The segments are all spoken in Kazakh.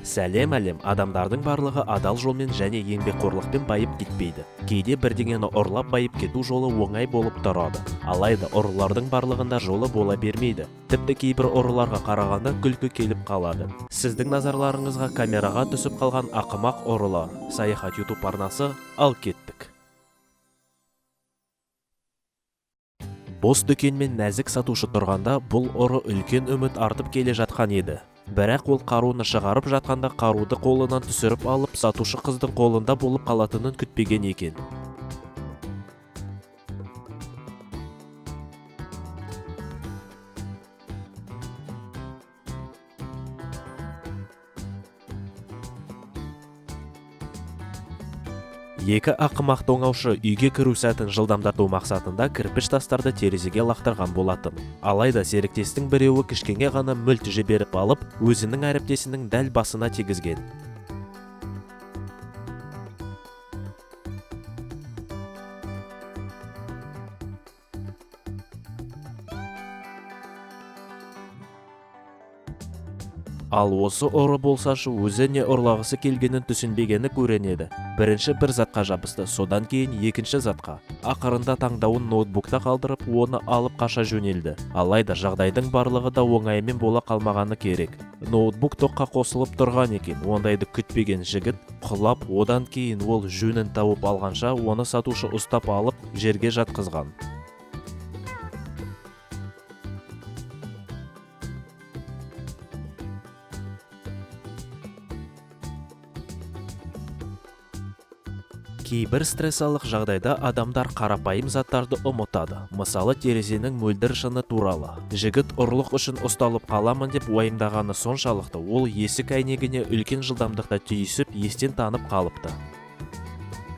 Сәлем, әлем! Адамдардың барлығы адал жолмен және еңбекқорлықпен байып кетпейді. Кейде бірдеңені ұрлап байып кету жолы оңай болып тұрады. Алайда ұрылардың барлығында жолы бола бермейді. Тіпті кейбір ұрыларға қарағанда күлкі келіп қалады. Сіздің назарларыңызға камераға түсіп қалған ақымақ ұрылар. Саяхат YouTube арнасы, ал кеттік. Бос дүкенмен нәзік сатушы тұрғанда бұл ұры үлкен үміт артып келе жатқан еді. Бірақ ол қаруны шығарып жатқанда қаруды қолынан түсіріп алып, сатушы қыздың қолында болып қалатынын күтпеген екен. Екі ақымақ тоңаушы үйге кіру сәтін жылдамдату мақсатында кірпіш тастарды терезеге лақтырған болатын. Алайда серіктестің біреуі кішкене ғана мүлт жіберіп алып, өзінің әріптесінің дәл басына тигізген. Ал осы ұры болсашы, өзі не ұрлағысы келгенін түсінбегені көрінеді. Бірінші бір затқа жабысты, содан кейін екінші затқа. Ақырында таңдауын ноутбукта қалдырып, оны алып қаша жөнелді. Алайда жағдайдың барлығы да оңаймен бола қалмағаны керек. Ноутбук тоққа қосылып тұрған екен. Ондайды күтпеген жігіт құлап, одан кейін ол жөнін тауып алғанша оны сатушы ұстап алып, жерге жатқызған. Кейбір стрессалық жағдайда адамдар қарапайым заттарды ұмытады. Мысалы, терезенің мөлдір шыны туралы. Жігіт ұрлық үшін ұсталып қаламын деп уайымдағаны соншалықты, ол есік әйнегіне үлкен жылдамдықта түйісіп, естен танып қалыпты.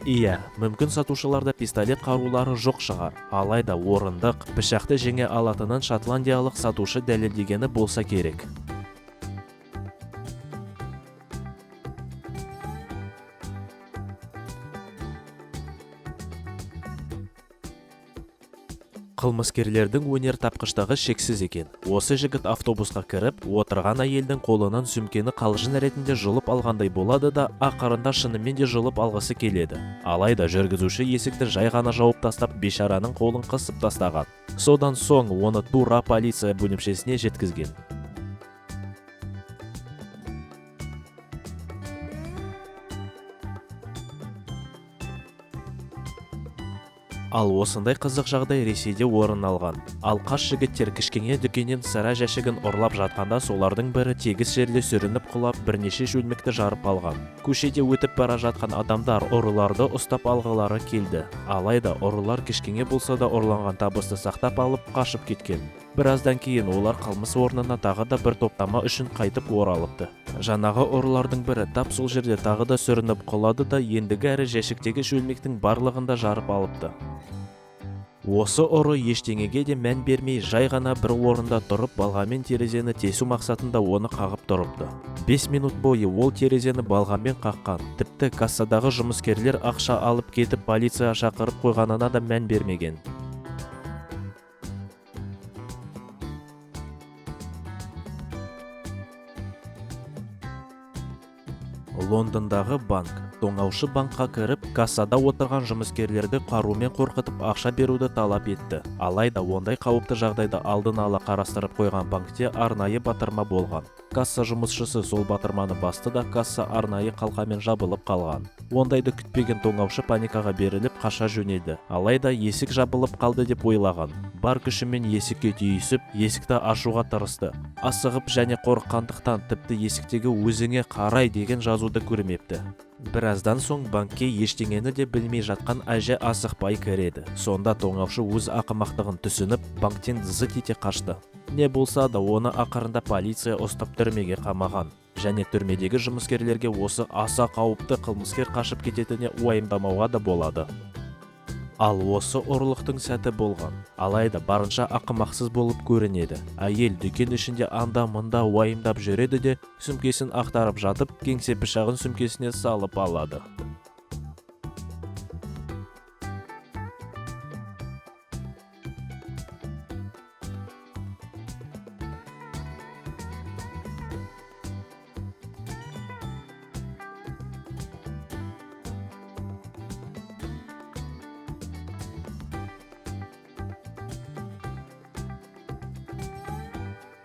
Иә, мүмкін сатушыларда пистолет қарулары жоқ шығар. Алайда орындық, пышақты жеңе алатынын шотландиялық сатушы дәлелдегені болса керек. Қылмыскерлердің өнер тапқыштығы шексіз екен. Осы жігіт автобусқа кіріп, отырған әйелдің қолынан сөмкені қалжың ретінде жұлып алғандай болады да, ақырында шынымен де жұлып алғысы келеді. Алайда жүргізуші есікті жай ғана жауып тастап, бейшараның қолын қысып тастаған. Содан соң оны тура полиция бөлімшесіне жеткізген. Ал осындай қызық жағдай Ресейде орын алған. Алқаш жігіттер кішкене дүкеннен сыра жәшігін ұрлап жатқанда солардың бірі тегіс жерде сүрініп құлап, бірнеше шөлмекті жарып алған. Көшеде өтіп бара жатқан адамдар ұрыларды ұстап алғылары келді. Алайда ұрылар кішкене болса да ұрланған табысты сақтап алып, қашып кеткен. Біраздан кейін олар қылмыс орнына тағы да бір топтама үшін қайтып оралыпты. Жаңағы ұрылардың бірі тап сол жерде тағы да сүрініп құлады да, ендігі әрі жәшіктегі шөлмектің барлығын да жарып алыпты. Осы ұры ештеңеге де мән бермей, жай ғана бір орында тұрып, балғамен терезені тесу мақсатында оны қағып тұрыпты. 5 минут бойы ол терезені балғамен қаққан. Тіпті кассадағы жұмыскерлер ақша алып кетіп, полиция шақырып қойғанына да мән бермеген. Лондондағы банк. Тоңаушы банкқа кіріп, кассада отырған жұмыскерлерді қарумен қорқытып ақша беруді талап етті. Алайда ондай қауіпті жағдайды алдын ала қарастырып қойған банкте арнайы батырма болған. Касса жұмысшысы сол батырманы басты да, касса арнайы қалқамен жабылып қалған. Ондайды күтпеген тоңаушы паникаға беріліп қаша жөнелді. Алайда есік жабылып қалды деп ойлаған. Бар күшімен есікке түйісіп, есікті ашуға тырысты. Асығып және қорыққандықтан тіпті есіктегі өзіңе қарай деген жазуды көрмепті. Біраздан соң банкке ештеңені де білмей жатқан әже асықпай кіреді. Сонда тоңаушы өз ақымақтығын түсініп, банктен зыт ете қашты. Не болса да оны ақырында полиция ұстап түрмеге қамаған. Және түрмедегі жұмыскерлерге осы аса қауіпті қылмыскер қашып кететіне уайымдамауға да болады. Ал осы ұрлықтың сәті болған. Алайда барынша ақымақсыз болып көрінеді. Әйел дүкен ішінде анда-мында уайымдап жүреді де, сөмкесін ақтарып жатып, кеңсе пышағын сөмкесіне салып алады.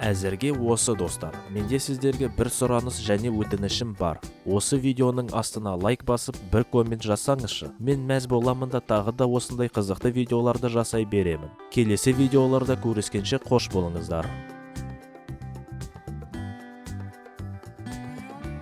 Әзірге осы, достар. Менде сіздерге бір сұраныс және өтінішім бар. Осы видеоның астына лайк басып, бір коммент жазсаңызшы. Мен мәз боламын да, тағы да осындай қызықты видеоларды жасай беремін. Келесі видеоларда көріскенше, қош болыңыздар.